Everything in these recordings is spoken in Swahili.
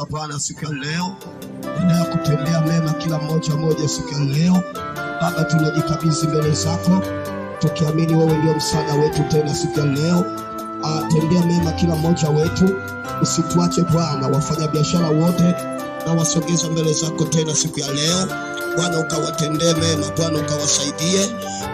Bwana siku ya leo, endelea kutendea mema kila mmoja mmoja siku ya leo. Baba, tunajikabidhi mbele zako tukiamini wewe ndio msaada wetu tena siku ya leo. Tendea mema kila mmoja wetu, usituache Bwana. Wafanyabiashara wote na wasogeza mbele zako tena siku ya leo Bwana, ukawatendee mema Bwana, ukawasaidie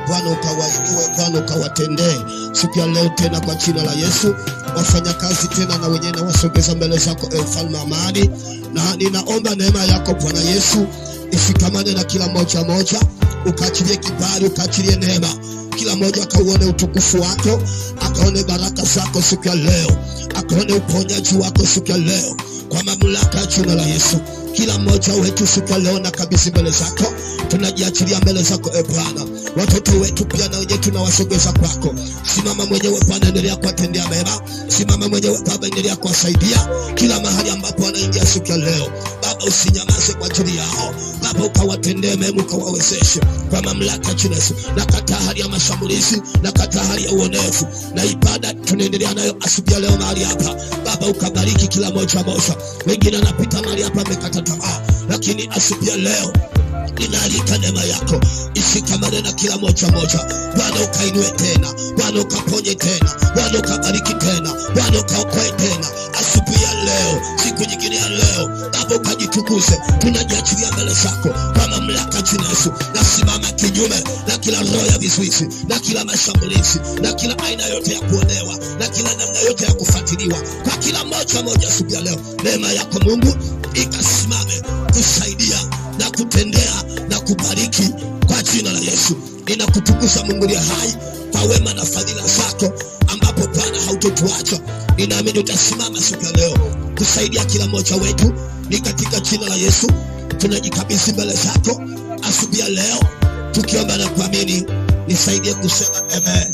Bwana, ukawainue Bwana, ukawatendee siku ya leo tena kwa jina la Yesu. Wafanyakazi tena na wenyewe nawasogeza mbele zako, e mfalme amani, na ninaomba neema yako Bwana Yesu ishikamane na kila mmoja moja, ukaachilie kibali, ukaachilie neema, kila mmoja akauone utukufu wako, akaone baraka zako siku ya leo, akaone uponyaji wako siku ya leo, kwa mamlaka ya jina la Yesu. Kila mmoja wetu siku ya leo nakabidhi mbele zako, tunajiachilia mbele zako e Bwana. Watoto wetu pia na wenyewe tunawasogeza kwako. Simama mwenyewe Bwana, endelea kuwatendea mema. Simama mwenyewe Baba, endelea kuwasaidia kila mahali ambapo wanaingia siku ya leo. Baba, usinyamaze kwa ajili yao Baba, ukawatendee mema, ukawawezeshe kwa mamlaka ya jina Yesu. Nakataa hali ya mashambulizi, nakataa hali ya uonevu na ibada tunaendelea nayo asubuhi ya leo mahali hapa Baba, ukabariki kila moja moja. Wengine anapita mahali hapa amekata tamaa, lakini asubuhi ya leo ninaalika neema yako ishikamane na kila moja moja. Bwana ukainue tena, Bwana ukaponye tena, Bwana ukabariki tena, Bwana ukaokoe tena asubuhi ya leo, siku nyingine ya leo Baba ukajitukuze. Tunajiachilia mbele zako kwa mamlaka jina Yesu. Nasimama kinyume na kila roho ya vizuizi na kila mashambulizi na kila aina yote ya kuonewa na kila namna yote ya kufuatiliwa kwa kila moja moja asubuhi ya leo, neema yako Mungu ikasimame kusaidia na kutendea na kubariki kwa jina la Yesu. Ninakutukuza Mungu aliye hai kwa wema na fadhila zako, ambapo Bwana hautotuacha. Ninaamini utasimama siku ya leo kusaidia kila mmoja wetu. Ni katika jina la Yesu tunajikabidhi mbele zako asubuhi ya leo, tukiomba na kuamini. Nisaidie kusema amen.